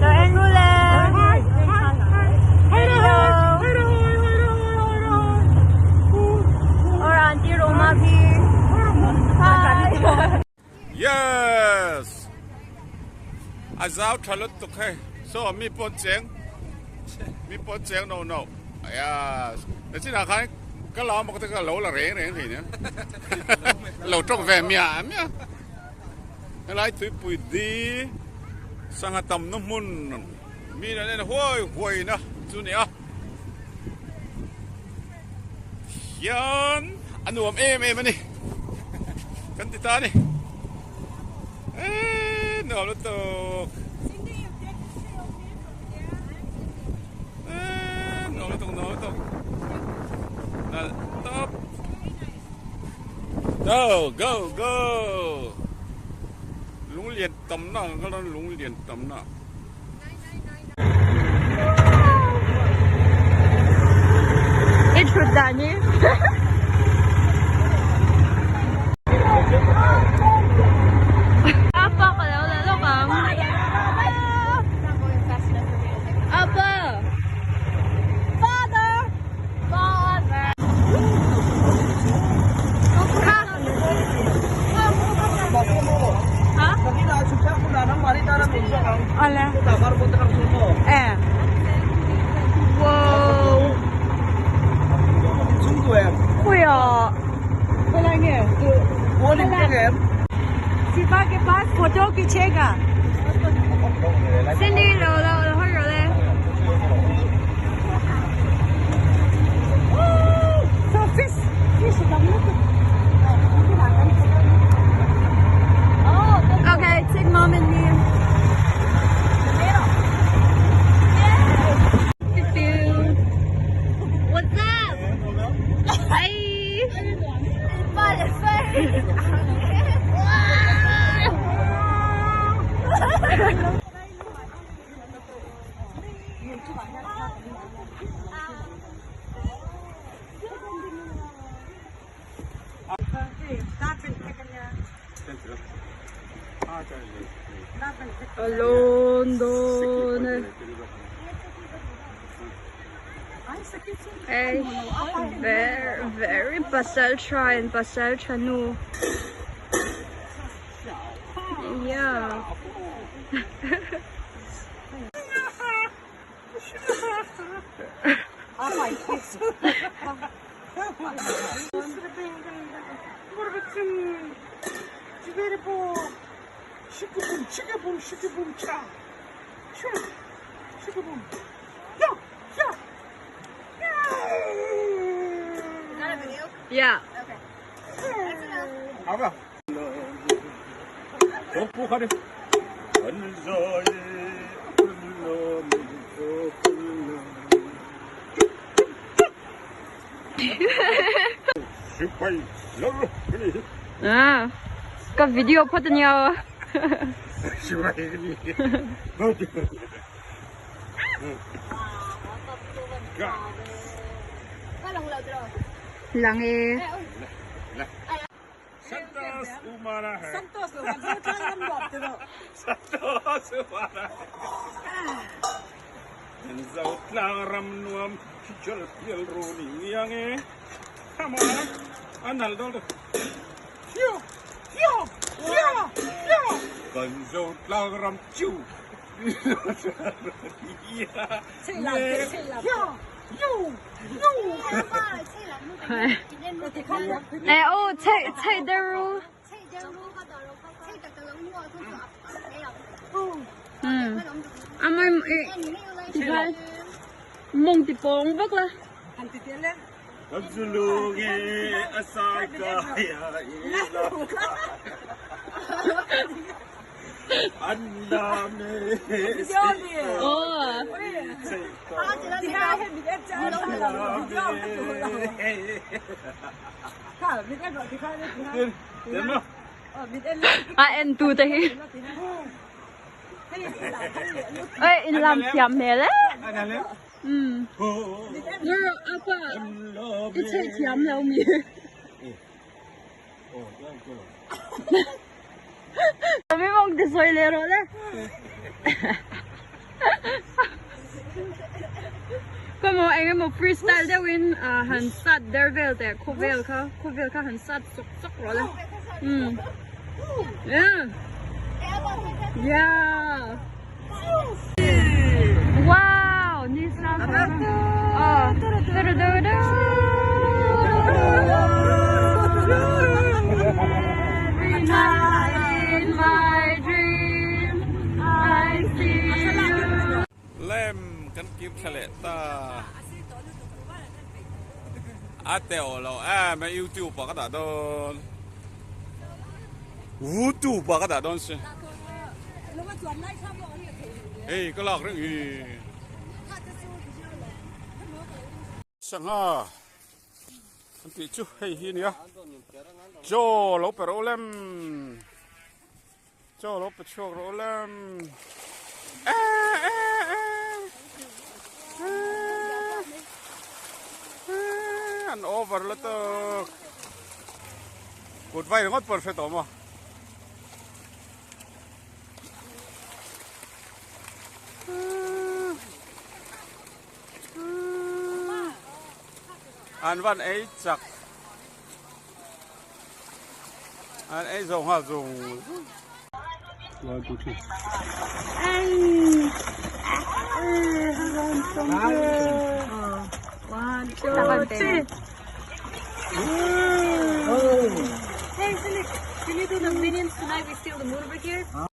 Lo en ru le. Hello. Or Auntie Roma bhi. Hi. Yes! A zau tha lutuk hei. Saw mi pawn cheng mi pawn cheng no no. Yes. Nachinah khan ka lam bawk te ka lo la reng reng thei nia. Lo tawk ve miah miah. Helai tuipui di sangha tamna hmun mi an en huai huai na chu a ni a. Hian a nuam em em a ni. Kan ti ta a ni. Eee nuam lutuk. Eee nuam lutuk nuam lutuk. Nalh tawp. Go go go. Lunglian tamna ang ka rawn lunglian tamna. I thut dan hi. Apa ka lo la lawk ang. Apa. Father. Father. Cindy lo lo lo hawi rawh le. Okay, take mom and me. What's up? Hey. A lawn dawn e. Hei very very pasal tha in pasal tha nu. Yeah. Yeah. Ah, ka video phawt a nia aw. Lang e. Santos Umara hai. Santos lo kan zo tlang ram nuam te lo. Santos Umara. Kan zo tlang ram nuam chal pial ru ni ngiang e. Come on. Anal dol. Hiu hiu hiu hiu. Kan zo tlang ram chu. Eh oh, chei chei der ru. Hmm. Amai tikhan mong ti pawng vek la. A en tu te hi. Oi, in lam thiam hmel e. Um. Nur apa i chei thiam lo mi. Mi mawng ti sawi leh rawh le. Kawmaw eng emaw freestyle deuhin han sat der vel teh khawvel kha khawvel kha han sat chawk chawk rawh le. Umm. Yeah. Yeah. Wow, ni sa Oh. Every night in my dream I see you. Lem kan kir thla leh ta. A teuh lo em a YouTube ah ka dah dawn. YouTube ah ka dah dawn si. Hei ka lak reng hi. Sangha an tih chu hei hi nia. Chaw lo pe rawh lem. Chaw lo pe chhuak rawh lem. An over lutuk. Kut vai ringawt pawh an hre tawh maw. An van ei chak. An ei zo nghal zung zung. 1, 2, 3. One, two, three. Hey, Philip, can you do the minions tonight? We steal the moon over here.